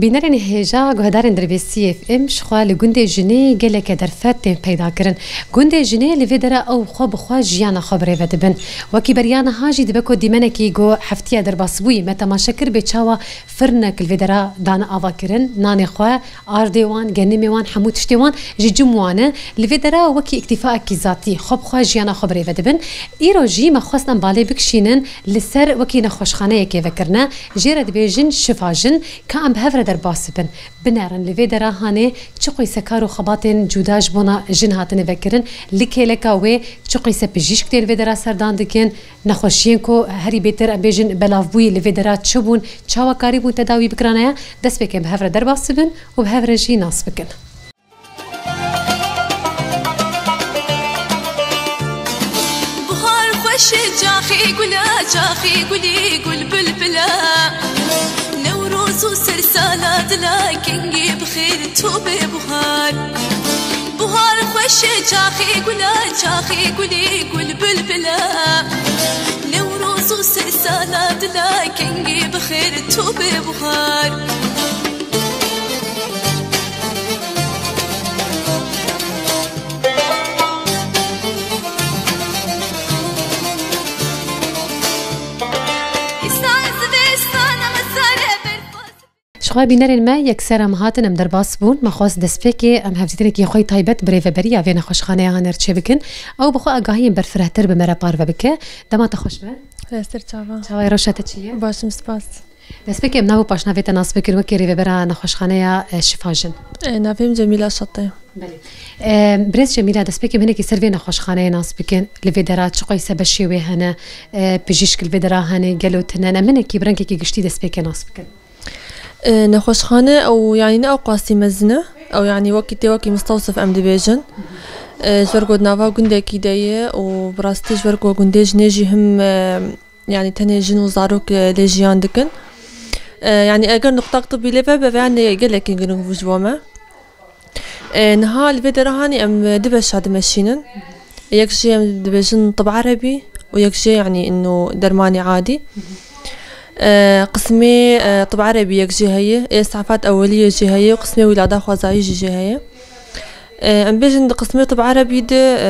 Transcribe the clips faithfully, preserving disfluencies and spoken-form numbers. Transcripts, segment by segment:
Bînerên hêja guhdarên Dirbêsiyê F M, ji xwe li gundê jinê geleke derfet tên peyda kirin. Gundê jinê li vê dera ew xwe bi xwe jiyana xwe birêve dibin. Wekî beriya niha jî dibe ku dîmenekî ku heftiya derbasbûyî me temaşe kir bê çawa firnek li vê dera dane ava kirin, nanê xwe, ardê wan, genimê wan, hemû tiştê wan ji cim wan e. Li vê dera wekî îktîfaekî zatî xwe bi xwe jiyana xwe birêve dibin. Îro jî me xwest em balê bikişînin li ser wekî nexweşxaneyekê vekirine. Jê re dibêjin şifa jin, ka em bi hev re derbas bibin. Binerin li vê dera hanê çi qeyse kar û xebatên cuda ji bona jin hatine vekirin, li kêleka wê çi qeyse pijîşk tên vê dera serdan dikin, nexweşiyên ku herî bêtir em bêjin belavbûyî li vê dera çi bûn, çawa karîbûn tedawî bikirane ye, dest pê ke em bi hev re derbas bibin û bi hev re jî nas bikin. Buhar xweş e, caxê gul e, caxê gulê gul bilbil e. Newroz û sersala dila kengê bi xêr to bê buhar. Buhar xweş e, caxê gul e, caxê gulê gul bilbil e. Newroz û sersala dila kengê bi xêr to bê buhar. Ji xwe bînerên me yekser em hatin, em derbas bûn. Me xwest destpêkê em hevdîtinekî xwe yî taybet bi rêveberiya vê nexweşxaneya haner çêbikin. Ew bi xwe agahiyên berfirehtir bi me re parve bike. Dema te xweş be. Rêztir çava. Çawa ye, rewşa te çi ye? Baş im, spas. Destpêkê em nav û paşnavê te nas bikin wekî rêvebera nexweşxaneya, e, Şifa Jin. E, navê min Cemîla Şatê. Belê. E, birêz Cemîla, destpêkê em hinekî ser vê nexweşxaneyê nas bikin. Li vê dera çi qeyse beşê wê hene, e, pijîşk li vê dera hene, gelo tune ne? Em hinekî bi rengekî giştî destpêkê nas bikin. E, nexweşxane ew, yanî ne ew qasî mezin e. Ew, yanî wekî tê, wekî mistewsif em dibêjin. E, ji ber ku di nava gundekî de ye û bi rastî ji ber ku gundê jinê jî him, e, yanî tenê jin û zarok, e, lê jiyan dikin. E, yanî eger nuqtak tibî lê vebe, vê yanî gelekî giring bû ji bo me. E, niha li vê dera hanî em, e, du beşa dimeşînin. Yek jê em dibêjin tib erebî û yek jê, yanî, ino dermanê adî. E, qismê, e, tib erebî yek jê heye, ê îsafat eweliyê jê heye û qismê wîlada xwezayî jî jê heye. E, em bêjin di qismê tib erebî de, e,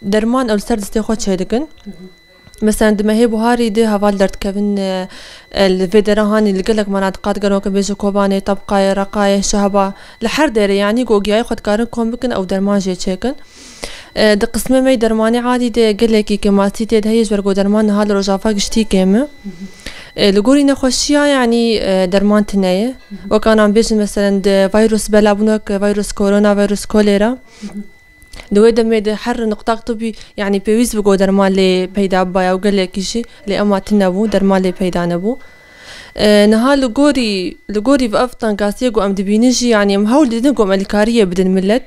derman ew li ser destê xwe çêdikin. Mesela di mehê buharî de heval derdikevin, e, e, li vê dera hanî li gelek menatiqat, gelo ke bêje Kobanê, Tebqayê, Reqayê, Şehba, li her derê, yanî ku giyayê xwe dikarin kom bikin, ew derman jê çêkin. E, di qismê me yê dermanê adî de gelekî kêmasî tê de heye, ji ber ku derman niha li Rojava giştî kêm e. E, li gorî nexweşiya, yanî, e, derman tune ye. Wek ana em bêjin, meselen, di vîrus bela bûn, wek vîrus korona, vîrus kolera. Di wê demê de her nuqtak tibî, yanî pêwîst bû ku derman lê peyda bibaya û gelekî jî, lê ema tune bû, derman lê peyda nebû. E, niha li gorî, li gorî ev tengasiyê ku em dibînin jî, yanî em hewl didin ku em alîkariyê bidin milet.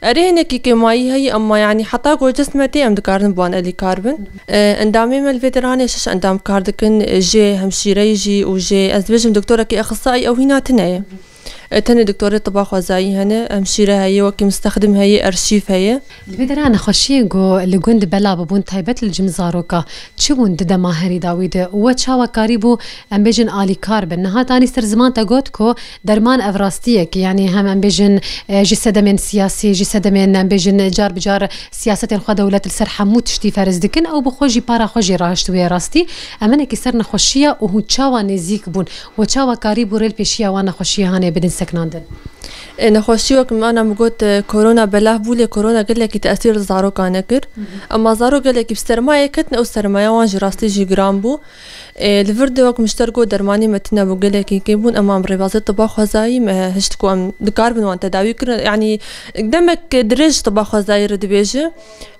Erê, hinekî kêmayî heye, ema, yanî, heta ku cist me tê, em dikarin bi wan alîkar bin. E, endamê me li vê dera hanê şeş endam kar dikin, jê hemşîreyî jî û jê, ez dibêjim, doktorekî exisayî, ew hîna tune ye. E, tenê doktorê tiba xwezayî hene, hemşîre heye, wekî mistexdim heye, erşîv heye. Li vê dera nexweşiyên ku li gund bela bibûn, taybet li cem zaroka, çi bûn di dema herî dawî de û we çawa karîbû, em bêjin, alîkar bin? Niha tanî ser ziman te got ku derman ev rastiyek, yanî hem, em bêjin, e, ji sedemên siyasî, ji sedemên, em bêjin, car bi car siyasetên xwe dewlet li ser hemû tiştî ferz dikin, ew bi xwe jî para xwe jî rahişt wê rastî. Em hinekî ser nexweşiya û hûn çawa nêzîk bûn? We çawa karîbû rê li pêşiya wan nexweşiyê hanê bidin sekinandin? E, nexweşî wek min ana min got, e, korona belav bû, lê korona gelekî tesîr li zarokan nekir. Hı hı. Ema zarok gelekî bi sermayê ketin, ew sermaya wan jî rastî jî giran bû. E, li vir de wek min ji te re got, dermanê me tune bû, gelekî kêm bûn, ema em rêbazê tiba xwezayî me hişt ku em dikaribin wan tedawî kirin. Yanî demek dirêj tiba xwezayî re dibêje.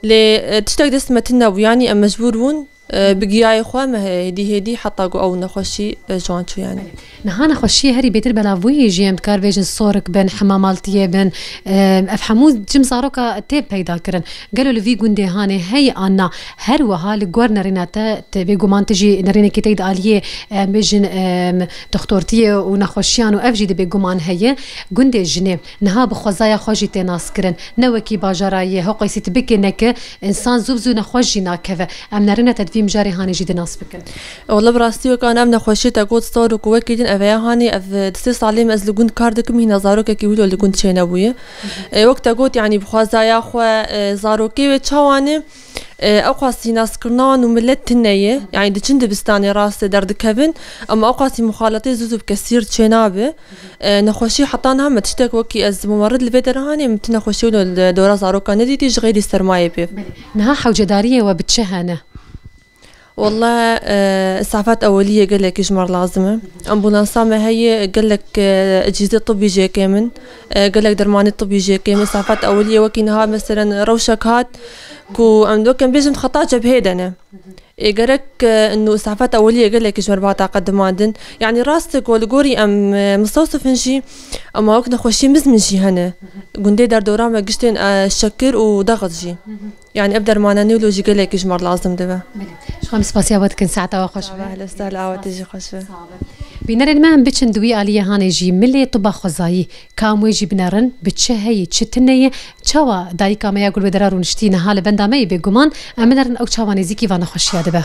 Lê, e, tiştek dest me tune bû, yanî em mecbûr bûn. E, bi giyayê xwe me hêdî hêdî heta ku ew nexweşî, e, ji wan çû, yanî. Niha nexweşiyê herî bêtir belavbûyî jî em dikar bêjin sorik bin, hemamaltiyê bin, e, ev hemû cim zaroka tê peyda kirin. Gelo li vî gundê hanê heye an na? Her wiha li gor nerîna te, te bêguman tu jî nerînekî te yî di aliyê, em bêjin, em, doxtortiyê û nexweşiyan û ev jî di bêguman heye. Gundê jinê niha bi xwezaya xwe jî tê naskirin. Ne wekî bajara yê, heqeysî tu bikê neke, însan zû bi zû nexweş jî nakeve. Em nerîna te di Dî mijarê hanê jî di nas bikin. Wele bi rastî wek an ev nexweşiyê te got star û ku wekî din ev heya hanê ev di sê salê me ez li gund kar dikim hîna zarokekî wilo li gund çênebûye. E, wek te got yanî bi xwezaya xwe, e, zarokê wê çawa ne, e, ew qasî naskirina wan û milet tune ye. Yanî diçin dibistanê rast e derdikevin. Ema ew qasî muxaletê zû zû bi kesîr çênabe. E, nexweşî heta niha me tiştek wekî ez mumerid li vê dera hanê, min tu nexweşî wilo li dora zarokan nedîtî ji xeyrî sermayê pê. Belê. Niha hewcedariyê we bi çi hene? Wele, e, îsafet ewelî yê gelekî ji me re lazim e. Ambulansa me heye, gelek, e, ecîzê tibî jê kêm in. E, gelek dermanê tibî jê kêm in. Îsafet ewelî yê wekî niha meselen rewşek hat ku em wek em bêjin xeta cebhê de ne. Ê gerek, e, û îsafet ewelî yê gelekî ji me re biha taqedimandin. Yanî rast e ku li gorî em, e, mistewsif in jî, ema wek nexweşiyê mizmin jî hene. Gundê derdora me giştên, e, şekir û dexit jî. Yanî ev dermana newlo jî gelekî ji me re lazim dibe. Belê. Ji xwe em spasiya we dikin, saeta we xweş be. Sağ ol, hello, sağ ol, awa te jî xweş be. Sağ ol. Bînerên me em biçin di wî aliyê hanê jî milê tiba xwezayî. Kam wê jî binerin, bi çi heye, çi tune ye, çawa dayika me ya Gulwêdera rûniştî niha li benda me yê bêguman, em binerin ew çawa nêzîkî van nexweşiya dibe.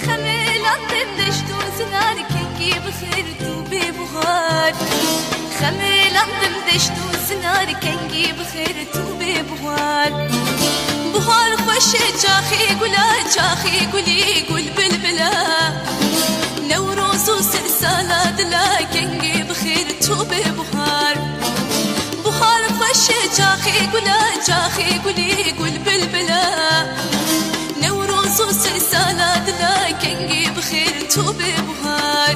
Xemêlandim deşt û zinar kengî bi xêr tu bê buxar. Xemêlandim deşt û zinar kengî bi xêr tu bê buxar. Buxar xweş e çaxê gula, çaxê gulî gul bilbila. Newroz û sersala dila kengî bi xêr tu bê buxar. Buxar xweş e çaxê gula, çaxê gulî gul bilbila. Newroz û sersala dila kengî bi xêr tu bê buxar.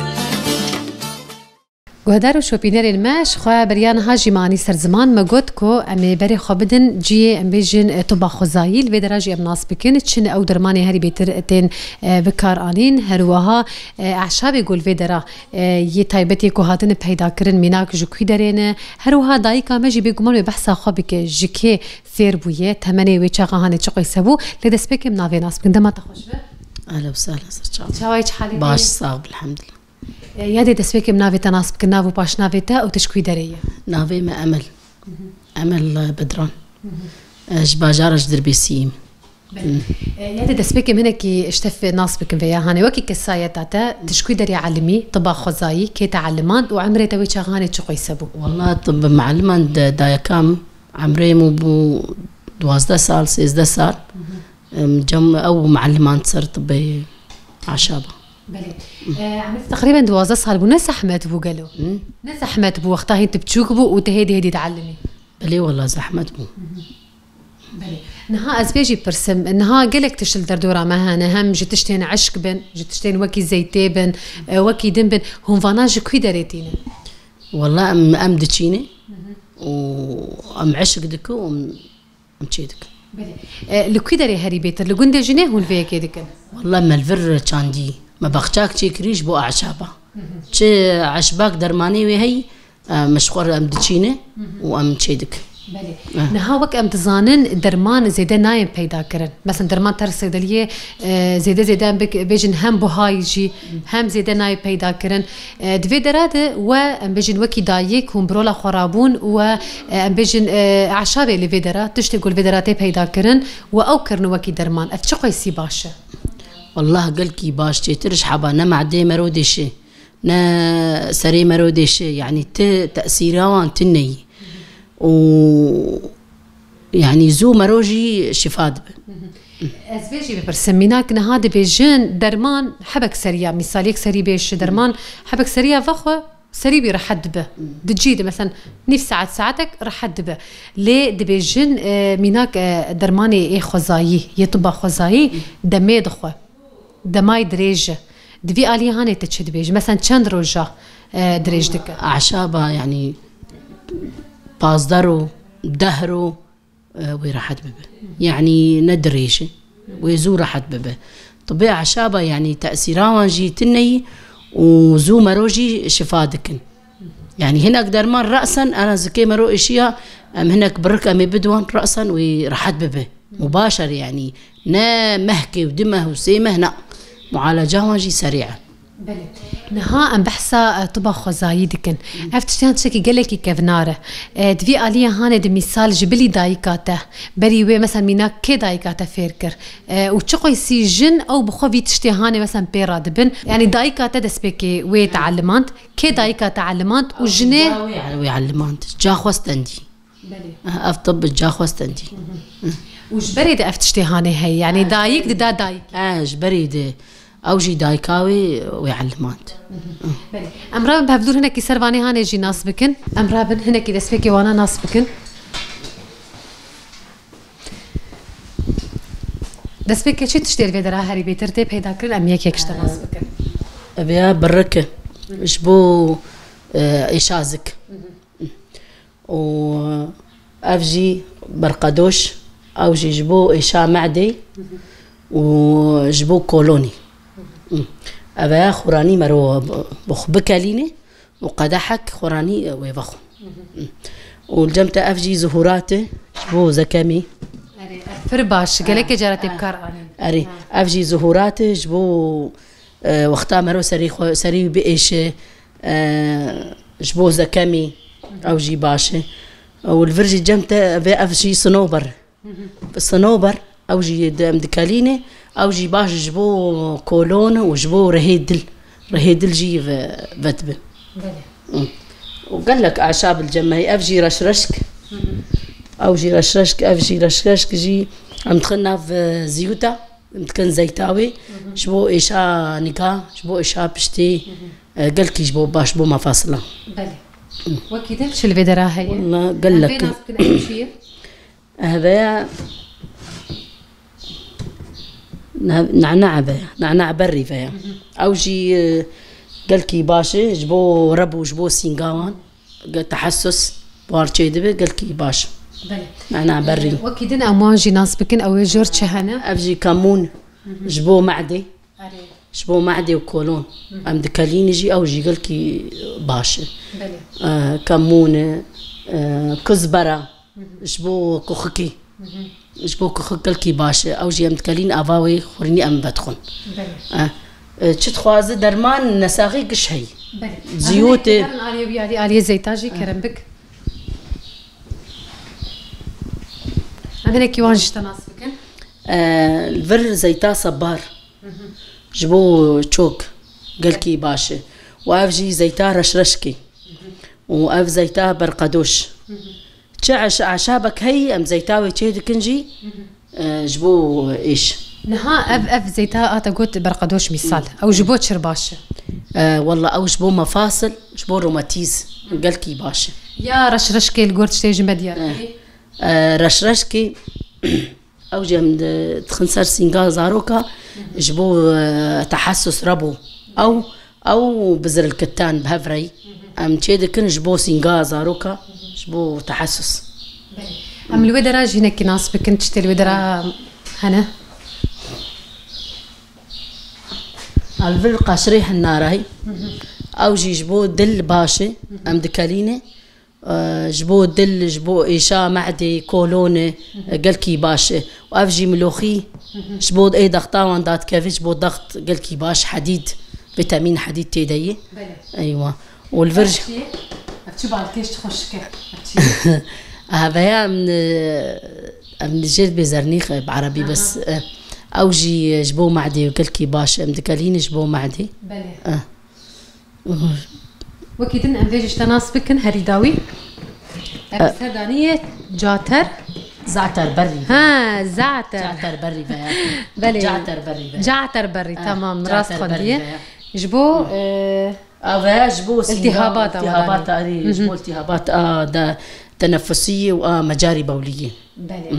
Guhdar û şopînerên me, ji xwe beriya niha jî me anî ser ziman, me got ku em ê berê xwe bidin cihê, em bêjin, e, tiba xwezayî, li vê dera jî em nas bikin, çi ne ew dermanê herî bêtir tên, e, bikaranîn, her wiha, e, eşabê ku li vê dera, e, yê taybetê ku hatine peydakirin, mînak ji kû derê ne, her wiha dayika me jî bêguman wê behsa xwe bike, ji kê fêr bûye, temenê wê çaxa hanê çi qeyse bû, lê destpêkê em navê nas bikin. Dema te xweş be. Ehlen û sehlen, ser çav. Çawa yî, çi halê te ye? Baş, sağ ol, elhamdulillah. E, yadê destpêkê em navê te nas bikin, nav û paşnavê te û tu ji kû derê yî? Navê me Emel. Emel, e, Bedran. E, ji bajara ji Dirbêsiyê me. Belê. E, yadê destpêkê em hinekî ji te nas bikin vêya hanê. Wekî kesayeta te, tu ji kû derê elimî, tiba xwezayî, kê te elimand û emrê te wê çaxa hanê çi qeyse bû? Wela, tib, meeliman de dayika min, emrê min bû duwazdeh sal, sêzdeh sal. Em, cem ew meeliman ser tibê eşaba. Belê. E, emrê te teqrîben duwazdeh sal bû. Ne zehmet bû gelo? Hı? Ne zehmet bû wexta hîn tu biçûk bû û tu hêdî hêdî dielimî? Belê, wela zehmet bû. Belê. Niha ez vê jî pirsim. Niha gelek tişt li derdora me hene. Hem ji tiştên eşk bin, ji tiştên wekî zeytê bin, e, wekî din bin. Hûn vana ji kû derê tînin? Wela em, em diçînin û em eşk dikin û em em çê dikin. Belê. E, li kû derê herî bêtir? Li gundê jinê hûn vê yekê dikin? Wela me li vir çandî. Me baxçak çêkirî ji bo eşaba. Çi eşbak dermanê wê heyî, e, me ji xwe re em diçîne û em çê dikin. Belê. Eh. Niha wek em dizanin derman zêde nayên peyda kirin. Mesela derman ter seydeliyê, e, zêde zêde em bik-, bêjin hem buhayî jî, hem zêde nayê peyda kirin. E, di vê dera de we, em bêjin, wekî dayik hûn bi rola xwe rabûn û we, e, em bêjin, e, eşabê li vê dera, tiştê ku li vê dera tê peyda kirin, we ew kirin wekî derman. Ev çi qeysî baş e? Wallah gelkî baş, çêtir ji heba ne me'dê mero dêşe, ne serê mero dêşe, yanî ti tesîra wan tune yî. Û yanî zû mero jî şifa dibe. Ez vê jî bipirsim. Mînak niha dibêjin derman hebek seriya, mîsal yek serî bêje derman hebek seriya vexwe serî bî rehet dibe. Di cî de, mesela nîv saet, saetek rehet dibe. Lê dibêjin, e, mînak, e, dermanê ê xwezayî, yê tiba xwezayî demê dixwe. Demay dirêj e. Di vî aliyê hanê te çi dibêjî? Mesela çend roja, e, dirêj dike? Eşaba, yanî pazdeh ro, deh ro, e, wê rehet bibe. Yanî ne dirêj e. Wê zû rehet bibe. Tibê eşaba, yanî tesîra wan jî tune yî û zû mero jî şifa dikin. Yanî hinek derman resen, ena zikê mero êşiya, em hinek birik em ê bidwan resen wê rehet bibe. Mubaşer yanî. Ne mehkê û du meh û sê meh, na. Mualeca wan jî serî e. Belê. Niha em behsa, e, tiba xwezayî dikin. Ev tiştiyan tiştekî gelekî kevnar e. E, di vî aliyê hanê de mîsal ji bilî dayika te, berî wê mesela mînak kê dayika te fêr kir? E, û çi qeysî jin ew bi xwe vî tiştê hanê mesela pê re dibin? Yanî dayika te destpêkê wê teelimand, kê dayika te elimand û jinê? Wê, wê elimand. Ca xwe stendî. Belê. Ev tib ca xwe stendî. Û ji berê de ev tiştê hanê heye, yanî dayik dida dayikê. E, ji berê de ew jî dayika wê, wê elimand. Belê. Em rabin bi hevdûr hinekî ser vanê hanê jî nas bikin. Em rabin hinekî destpêkê wana nas bikin. Destpêkê çi tiştê li vê dera herî bêtir tê peyda kirin, em yek yek ji te nas bikin. Ev ya birrik e. Ji bo, e, êşa zik. Û ev jî berqedoş, ew jî ji bo êşa me'dê û ji bo kolonî. Ev e xuranî mero bi xwe bikelîne û qedehek xuranî wê vexwe. Û li cem te ev jî zuhurat e ji bo zekemî. Erê, ev pir baş, gelekê cara tê bi kar anîn. Erê, ev jî zuhurat e ji bo, e, wexta mero serî xwe, serî wî biêşe, e, ji bo zekemî, ew jî baş e. Û li vir jî cem te vê ev jî sinober. Sinober, ew jî di em dikelîne, ew jî baş ji bo kolon û ji bo rihê dil. Rihê dil jî ve-, vedibe. Belê. Hı. Û gelek eşab li cem me heye, ev jî reşreşk. Ew jî reşreşk, ev jî reşreşk jî em dixin nav, e, ziyûta, em dikin zeyta wê, ji bo êşa niga, ji bo êşa piştê, e, gelkî ji bo baş, bo mefasila. Belê. Wekî din çi li vê dera heye? Walla gelek. Em vê nas bikin, ev çi ye? Ev e ne-, nana ve, nana berrî ve. Ew jî, e, gelkî baş e, ji bo reb û ji bo sînga wan. Ge-, tehesus war çê dibe, gelkî baş. Belê. Nana berrî. E, wekî din em wan jî nas bikin, ew ê jor çi hene? Ev jî kemûn, ji bo me'dê. Erê. Ji bo me'dê û kolon. Em dikelîne jî, ew jî gelkî baş e. Belê. E, kemûn e, e, kuzbera. Ji bo kuxikî. Ji bo kuxik gelkî baş e. Ew jî em dikelîn ava wê xurînî em vedixwin. Belê. E, e, çi dixwaze derman nesaxî giş heyî. Belê. Ziyûtê. Em hinek herin aliyê wî alî, aliyê zeyta jî kerem bik. Em hinekî wan ji te nas bikin. E, li vir zeyta sebar. Ji bo çok gelkî baş e. Û ev jî zeyta reşreşkê. Û ev zeyta berqedoş. Çi eş-, eşabek heyî, em zeyta wê çê dikin jî, e, ji bo êş. Niha ev, ev zeyta hate got berqedoş mîsal. Ew ji bo çir baş e? E, walla ew ji bo mefasil, ji bo romatîz gelkî baş e. Ya reşreşkê li gor tiştê ji me diyar kirî? E, reşreşkê Ew jî em di-, dixin ser sînga zaroka ji bo, e, tehesus rebo. Ew, ew bi zirilkitan bi hev re yî. Em çê dikin ji bo sînga zaroka, ji bo tehesus. Belê. Em li wê dera jî hinekî nas bikin, tiştê li wê dera hene? Li vir qaşirê hinarayî. Ew jî ji bo dil baş e. Em dikelîne. E, ji bo dil, ji bo êşa me'dê, kolonê, e, gelkî baş e. Û ev jî miloxî ji bo ê dexta wan dadikeve, ji bo dext gelkî baş, hedîd, vîtamîn hedîd tê de ye. Belê. Eywa. Û li vir Ev çi ye? Ev çi balkêş xweşik e. Ev çi ye? Ev ya em, e, em jê dibê zernîx e bi erebî bes. E, ew jî ji bo me'dê gelkî baş e. Em dikelîne ji bo me'dê. Belê. E. Wekî din em vê ji te nas bikin, herî dawî. Ev E. ser danî ye, cater. Zater berî. Ha, zater. Cater berî veya. Belê. Cater berî veya. Cater berî, E, tamam, cater rast berî xwendiye. Veya. Ji bo, e, A veya ji bo sînga, iltihabat a iltihabat welanê. Arî, ji bo Hı hı. iltihabat a da tenefusiyê û a mecarî bewliyê. Belê. Hı.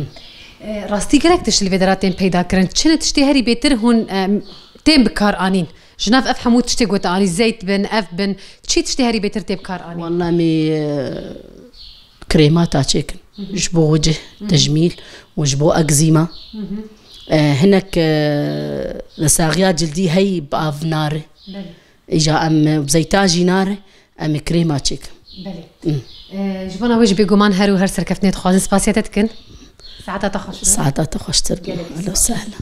E, rastî gelek tişt li vê dera tên peyda kirin. Çi ne tiştê herî bêtir hûn, e, tên bi kar anîn? Ji nav ev hemû tiştê ku te anî, zeyt bin, ev bin, çi tiştê herî bêtir tê bi kar anî? Walla em ê, e, krêmata çêkin. Hı hı. Ji bo wicih, Hı hı. tecmîl û ji bo egzîma. Hı hı. E, hinek, e, nesaxiya cildî heyî bi av nare. Belê. Îja em, e, bi zeyta jî nare, em ê krêma çêkin. Belê. Hı. E, ji bona wê jî bêguman her û her serkeftinê dixwazin. Spasiya te dikin. Saeta te xweş be. Saeta te xweştir be. Gelek Ehlen spas. Sehlen.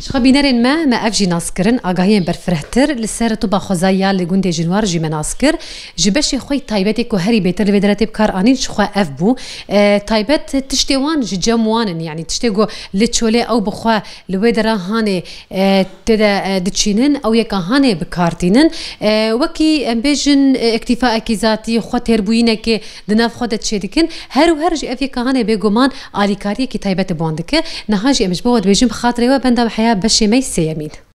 Ji xwe bînerên me, me ev jî nas kirin, agahiyên berfirehtir li ser tiba xwezayî ya li gundê Jinwar jî me nas kir. Ji beşê xwe yî taybetê ku herî bêtir li vê derê tê bi kar anîn ji xwe ev bû. E, taybet tiştê wan ji cem wan in, yanî tiştê ku li çolê ew bi xwe li wê dera hanê, e, tê de, e, diçînin, ew yeka hanê bi kar tînin. E, wekî em bêjin, e, îktîfaekî zatî, xwe têrbûyînekê di nav xwe de çêdikin. Her û her jî ev yeka hanê bêguman alîkariyekî taybet bi wan dike. Niha jî em ji bo we dibêjin, bi xatirê we benda heya beşê me yî sêyemîn.